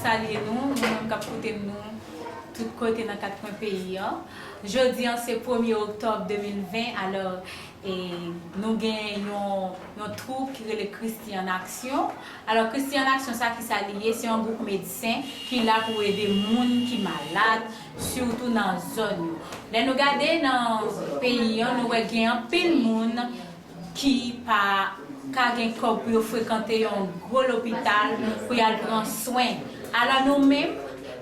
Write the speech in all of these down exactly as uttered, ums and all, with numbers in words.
Salye nou, nou menm k ap koute nou tout kote nan kat kwen peyi an. Jodi an se premye oktòb de mil ven, alò, e, nou gen yon, yon twoup ki rele Christie en Action. Alò, Christie en Action, sa ki sa li ye? Se yon gwoup medsen ki la pou ede moun ki malad, sitou nan zòn yo. Lè nou gade nan peyi an, nou wè gen anpil moun ki pa ka gen kòb pou yo frekante yon gwo lopital pou y al pran swen. Alò, nou menm,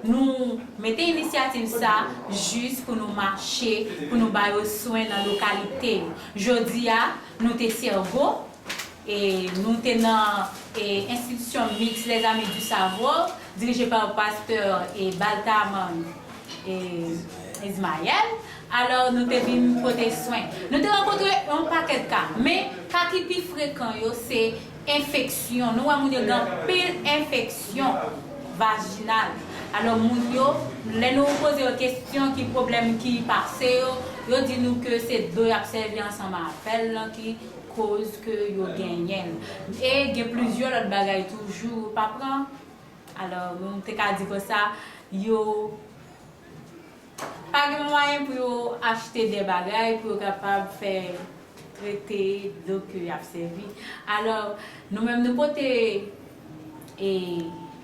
nou mete inisyativ sa jis pou nou mache, pou nou ba yo swen nan lokalite yo. Jodi a, nou te Sègo, e nou te nan, e, Institution Mixte Les Amis du Savoir, dirije pa pastè, e, Baltaman, e, Ismaël. Alò, nou te vin pote swen. Nou te rankontre yon pakèt ka, men ka ki pi frekan yo se enfeksyon. Nou wè moun yo gen anpil enfeksyon vajinal. Alò, moun yo, lè nou poze yo kesyon ki pwoblèm ki pase yo, yo di nou ke se dlo y ap sèvi ansanm avè l lan ki koz ke yo genyen l. E gen plizyè lòt bagay toujou, pa pran. Alò, nou te ka di konsa, yo pa gen mwayen pou yo achte de bagay pou yo kapab fè trete dlo ke y ap sèvi. Alò, nou menm nou pote, e,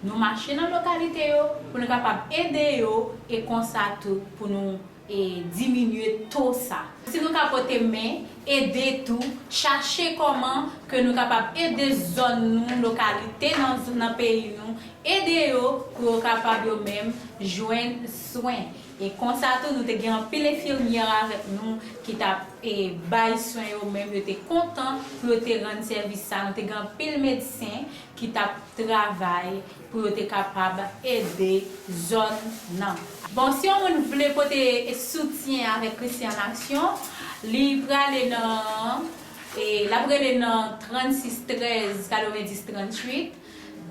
nou mache nan lokalite yo pou nou kapab ede yo e konsa tou pou nou, e, diminye to sa. Si nou ka pote men, ede tou, chache kòman ke nou kapab ede zòn nou, lokalite nan, nan peyi nou, ede yo pou yo kapab yo menm jwenn swen. E konsa tou, nou te gen anpil enfimyè avèk nou ki t ap, e, bay swen yo menm, yo te kontan pou yo te rann sèvis sa. Nou te gen anpil medsen ki t ap travay pou yo te kapab ede zòn nan. Bon, si yon moun vle pote soutyen avèk Christie en Action, li prale nan, e, l ap rele nan trannsis trèz katrevendis tranntuit,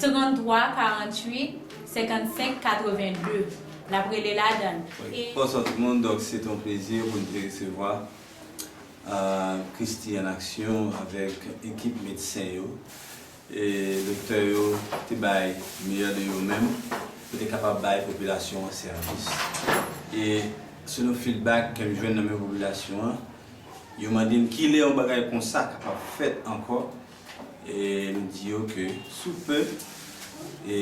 tranntwa karanntuit senkannsenk katrevenndez. L ap rele ladan l. Wi. E Bonsoir tout le monde, donc c'est un plaisir pour nous recevoir, euh, Christie en Action avec équipe médecin yo. E doktè yo te bay meyè de yo menm pou te kapab bay popilasyon an sèvis. E selon feedback ke m jwenn nan men popilasyon an, yo mande m kilè yon bagay konsa kapab fèt ankò. E m di yo ke sou pe, e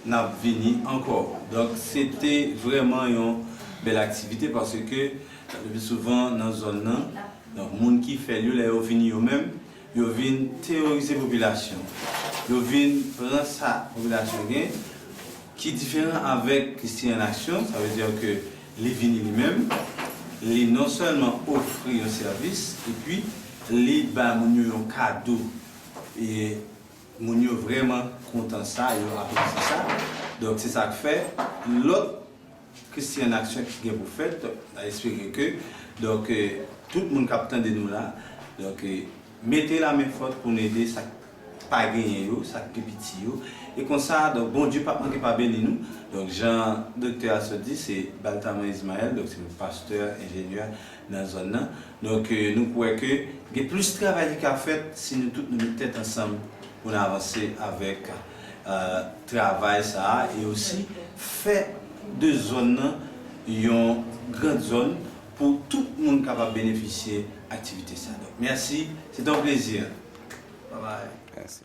n ap vini ankò. Donk, se te vrèman yon bèl aktivite paske le pli souvan nan zòn nan, donk, moun ki fè l yo, lè yo vini yo menm, yo vin teworize popilasyon. Yo vin pran sa popilasyon gen, ki diferan avèk Christie en Action, sa vle di ke li vini li menm, li non sèlman ofri yon sèvis, epi li ba moun yo yon kado. E moun yo vrèman kontan sa, yo apresye sa. Donk, se sa k fè lòt Christie en Action ki gen pou fèt, n a espere ke, donk, eh, tout moun k ap tande nou la, donk, eh, mete lamen fòt pou n ede sa k pa genyen yo, sa k pi piti yo. E konsa, donk, Bondye p ap manke pa beni nou. Donk, jan doktè a sot di, se Baltaman Ismaël, donk, se yon pastè, enjenyè nan zòn nan. Donk, eh, nou kwè ke gen plis travay ki ka fèt si nou tout nou met tèt ansanm pou n avanse avèk, eh, travay sa a e osi fè de zòn nan yon gran zòn pou tout moun kapab benefisye aktivite sa. Donk, mèsi, se te yon plezi. Babay. Mèsi.